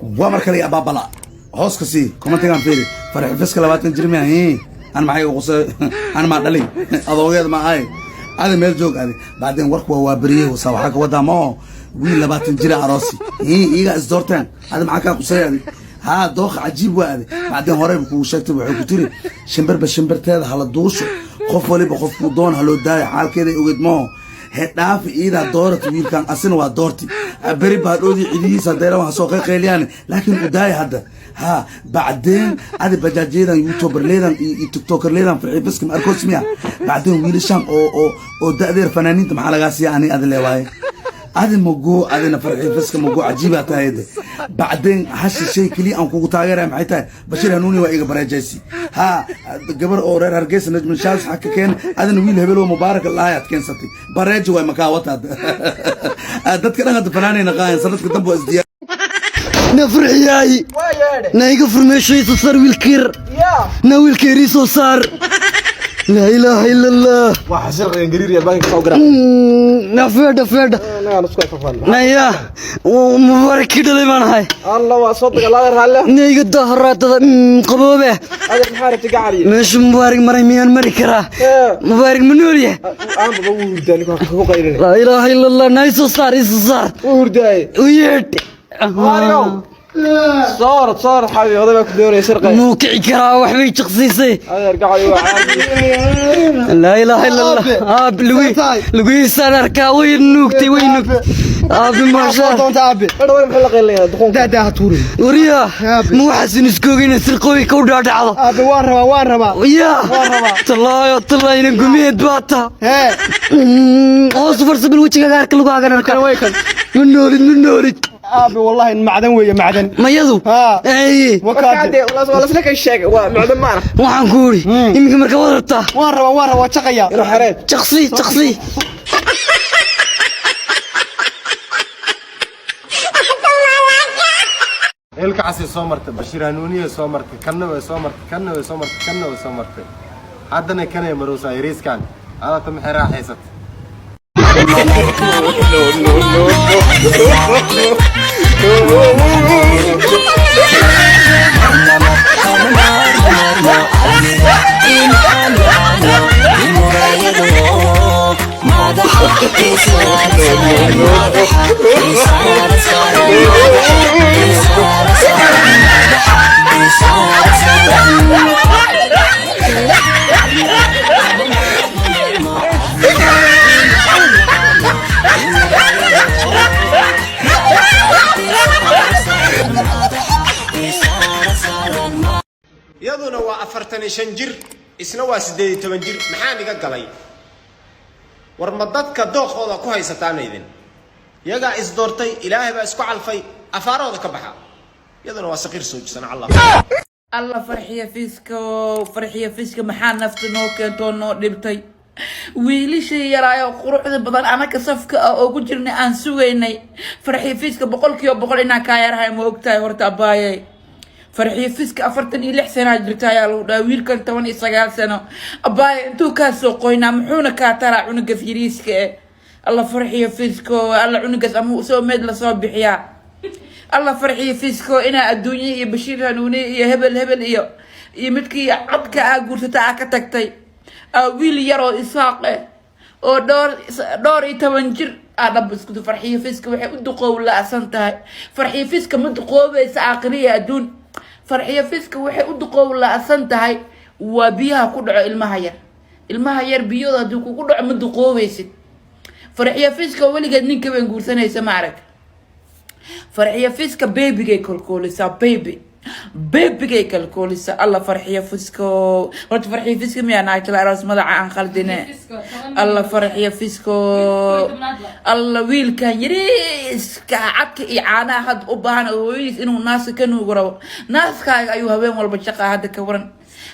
Waa mar kale abaabala hoos ka sii commentigan fiiri. Farxi Fiska 20 jir miya? An maxay uqusay? An maa dhalin, adoogeed ma ahay. Adi meel joog adi. Bacdeen warku waa beriyey wasa waxaa ka wadaa ma oo wiil 20 jira aroosi iyagaa isdoorteen. Adi maxaa kaa qusay adi? Haa, dooqa cajiib waa adi. Bacdeen horeyba kugu sheegtay, waxay ku tiri shimbirba shimbirteeda hala duusho, qof waliba qofkuu doon haloo daayo. Xaalkeeday ogeed maho hedhaafi. Iidaa doorati wiilkan, asina waa doorti. Beri baadhoodii cidihiisa deera waa soo qayqayliyaan, laakiin u daaya hadda. Ha bacdeen adi bajaajyadan, youtuberleedan iyo tiktokerleedan Farxi Fiska ma arkoos miya? Bacdeen wiilashan oo da'deer fanaaniinta maxaa lagaa siiya? Ani adi leewaaye adi mago adina Farxi Fiska mago cajiibaa tahay de. Bacdeen hashi shay keliya aan kugu taageeraya maxay tahay? Bashiir Hanuuni waa iga bareejaysi. Ha gabar oo reer Hargeysa, Najmin Shaas xaka keen, adina wiil hebel oo Mubaarak lahay aad keensatay. Bareeji waay makaawata dadka dhan hadda fanaanayna qaayan sanadka dambe waa isdiyaar. Na farxiyaay, na iga fur meesha, soo saar wiilkeer, na wiilkeer ii soo saar. Laa ilaaha ila Allah. Na feedha feedha naya, Mubaarak kii dhalay baan ahay. Na iga daharaatada qaboobe. Meesha Mubaarak maray miyaan mari karaa? Mubaarak ma nool yahay? Laa ilaaha ila Allah. Na ii soo saar, ii soo saar, u yeedh. Soorad soorad xabi, oday baa ku doonaya sirqay. Muu kici karaa? Waxbay jiqsiisay. Adeer gacali, waa caadi. Laa ilaaha ila Allah. Aab, lugihiisaan arkaa, way nuugtay, way nuugtay aabi, maasha. Doonta aabe. Hadhow muxuu la qaylinaya duqoonka? Daadaa ha tuurin. Wariya, ma waxaasin iskoogina sirqooyinka u dhaadhacdo? Aabe, waan rabaa, waan rabaa. Ya tallaayo tallaayna gumeed baata. Hee. Hoos u farsabil wejigaaga arka, lugahaagan arka. Ma noolid, ma noolid. Aabe, wallahi macdan weeye, macdan. Mayadu? Haa. Ay. Wakaade. Waa lasla kan sheegay, waa macdan maana. Waxaan ku uri iminka marka wad rabtaa? Waan rabaa, waan rabaa, jaqaya. Inuu xereen. Jaqsi, jaqsi. Ilka casay soo martay, Bashiir Hanuuniye soo martay, kanna way soo martay, kanna way soo martay, kanna way soo martay, haddana kanay marowsaa yariiskan. Adata maxay raaxaysatay? Iyaduna waa 45 jir, isna waa 18 jir. Maxaan iga galay? War ma dadka dooqooda ku haysataan idin? Iyagaa is doortay, Ilaahay baa isku calfay, afaarahooda ka baxa. Iyaduna waa saqiir soojisan Allah. Alla Farxiya Fiiska, Farxiya Fiiska, maxaa nafta noo keentoo noo dhibtay? Wiilishii yaraayo quruxda badan anaka safka ah oo ku jirnay aan sugaynay. Farxiya Fiiska, 100% inaan kaa yarahay ma ogtahay? Horta abaaye Farxiya Fiiska, 46 sanaa jirta ayaa lagu dhahay, wiilkan 19 sano. Abaaye, intuu kaa soo qoynaa, muxuuna kaa taraa cunuga yariiska eh? Alla Farxiya Fiisko, alla cunugaas ama soo meed lasoo bixiyaa. Alla Farxiyo Fiisko, inaa adduunye iyo Bashiir Hanuune iyo hebel hebel iyo midkii cadka aa guursata aa ka tagtay, aa wiil yaroo Isaaq eh oo dhowr iyo toban jir aa dhab isku. Farxiyo Fiiska waxay u duqoow la-san tahay. Farxiyo Fiiska ma duqoobaysa aakhiriya adduun. Farxiyo Fiiska waxay u duqoow la-san tahay waa biyaha ku dhaco ilmaha yar. Ilmaha yar biyooda haddii kugu dhaco ma duqoobaysid. Farxiyo Fiiska weligeed ninka baan guursanaysa ma arag. Farxiyo Fiska babygay kalkoolisaa, baby babygay kalkoolisaa. Alla Farxiyo Fisko, horta Farxiyo Fiska miyaa naagtala aroos madaca aan khaldine? Alla Farxiyo Fisko, alla wiilkan yariiska cadka iyo caanaha hadda u baahan oo hooyadiis inuu naaska ka nuugu rabo, naaskaaga ayuu habeen walba shaqaa. Hadda ka waran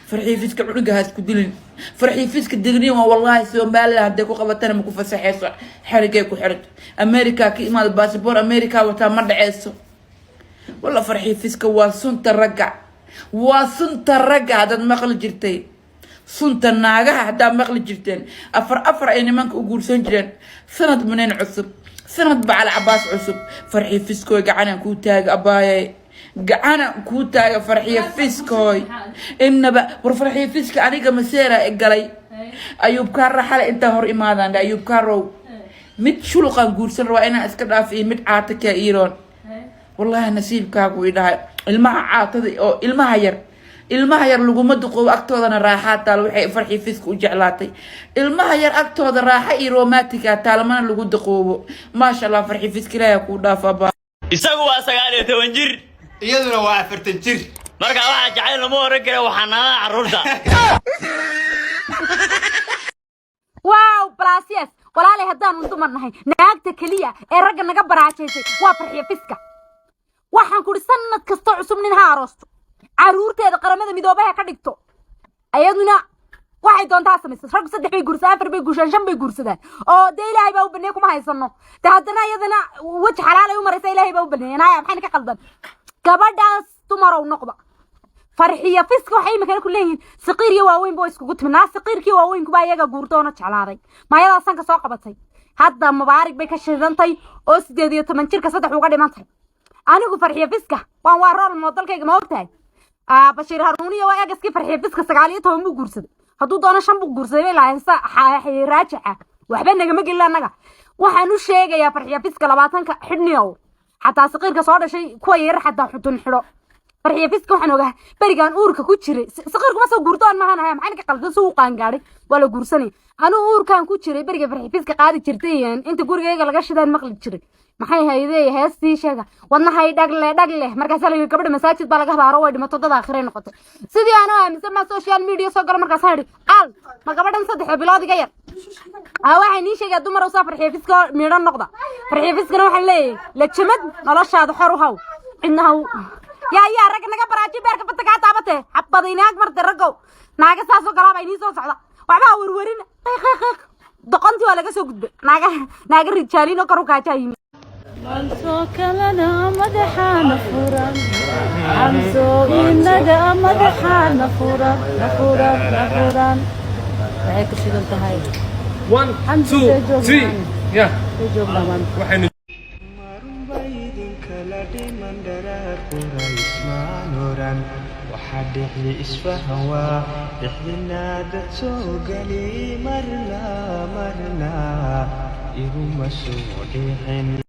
Farxiyo Fiska? Cunuga ha isku dilin. Farxiyo Fiska digniin waa wallahi. Somaliland hadday ku qabatana ma ku fasaxeyso, xerigay ku xirto. America ka imaada, baasabor America wataa, ma dhaceyso walla. Farxiyo Fiska waa sunta ragga, waa sunta ragga. Haddaad maqli jirtay sunta naagaha, haddaad maqli jirteen afar afar ay nimanka u guursan jireen, sanad maneen cusub, sanad bacala cabaas cusub. Farxiyo Fiskooy, gacanaan kuu taaga abaaye. Gacana kuu taaga, Farxiya Fiskooy. Innaba war Farxiya Fiska, aniga maseera galay. Ayuub Kaara xale intaa hor imaadaan dhe, "Ayuub Kaarow, mid shuluqaan guursan rabaa inaan iska dhaaf iyo mid caata kaa iiroon." Wallaahi nasiibkaagu i dhahay. Ilmaha caatada oo ilmaha yar, ilmaha yar laguma duqoobo, agtoodana raaxaa taal. Waxay Farxi Fiska u jeclaatay, ilmaha yar agtooda raaxa iyo romantic-ga taalmana lagu duqoobo. Maasha Allah, Farxi Fiska, Ilaahay kuu dhaafa ba. Isagu waa 19 jir. Iyaduna waa 40 jir. Marka waxaa jacayl lama oran kara, waa xanaanada carruurta. Wow, blasias walaalay, haddaanu dumar nahay, naagta keliya ee ragga naga baraajaysay waa Farxiyo Fiska. Waxaan kudhi, sanad kastoo cusub nin ha aroosto, caruurteeda Qaramada Midoobay ha ka dhigto, ayaduna waxay doontaa samaysa. Raggu saddex bay guursadaan, afar bay guursadaan, shan bay guursadaan, oo dee Ilaahay baa u baneeyey, kuma haysano. De haddana iyadana weji xalaal ay u maraysa, Ilaahay baa u baneeyey. Naya, maxayna ka qaldan gabadhaas? Dumarow noqda Farxiyo Fiska. Waxay imikana ku leeyihiin saqiir iyo waaweynba way iskugu timi. Naa, saqiirkii waaweynkuba iyaga guurtoona jeclaaday, maayadaa sanka soo qabatay. Hadda Mubaarig bay ka shidantay oo 18 jirka saddex uga dhimantay. Anigu Farxiyo Fiska waan waa role model-kayga, ma ogtahay? Bashiir Haruuniya waa egaskii Farxiyo Fiska. 19 buu guursaday, hadduu doono shan buu guursaday, bay lahayn sa raajixa. Waxba nagama gelin annaga. Waxaan u sheegayaa Farxiyo Fiska, 20-ka xidhniyow, xataa saqiirka soo dhashay, kuwa yar xataa xutun xidho. Farxiyo Fiska waxaan ogaa berigaan uurka ku jiray. Saqiirkuma soo guurdoon maahan haya, maxay ka qaldan? Si uu qaangaadhay waa la guursanaya. Anuu uurkaan ku jiray beriga Farxiyo Fiska qaadi jirtay, inta gurigayga laga shidaan maqli jiray. Maxay haydee heestii sheega? Wadnahay dhagle dhagle. Markaasaa la yidhi gabadha masaajid baa laga habaaro, way dhimato, dad aakhiray noqotay. Sidii anoo aaminsan baa social media soo galo. Markaasaan idhi, al ma gabadhan 3 bilood iga yar? Waxay nii sheegaa, dumar usaa Farxiyo Fiska midho noqda. Farxiyo Fiskana waxaan leeyahay, lajamad noloshaada xor u haw, cidna haw. Yaa yaa ragga naga baraaji, beerka bata kaa taabatee xabaday naag marte. Raggow, naaga saasoo kalaaba inii soo socda, waxba ha werwerina. Qiiq qiiq qiiq, doqontii waa laga soo gudbay. Naaga naaga rijaaliin oo kor u kaajaa yimi. Maantoo kalena madaxaana furan, Xamso, inaga madaxaana furan, na furan, na furan. Waxay ku shidan tahay. One, Xamso, two, see joognaa? three. Yeah. See joognaa maanta? Waxaynu Idinkala dhiman dharaar qura ismaan oran, waxaa dhexdi isfahan waa dhexdina dad soo geli, marna marna iguma soo dhicin.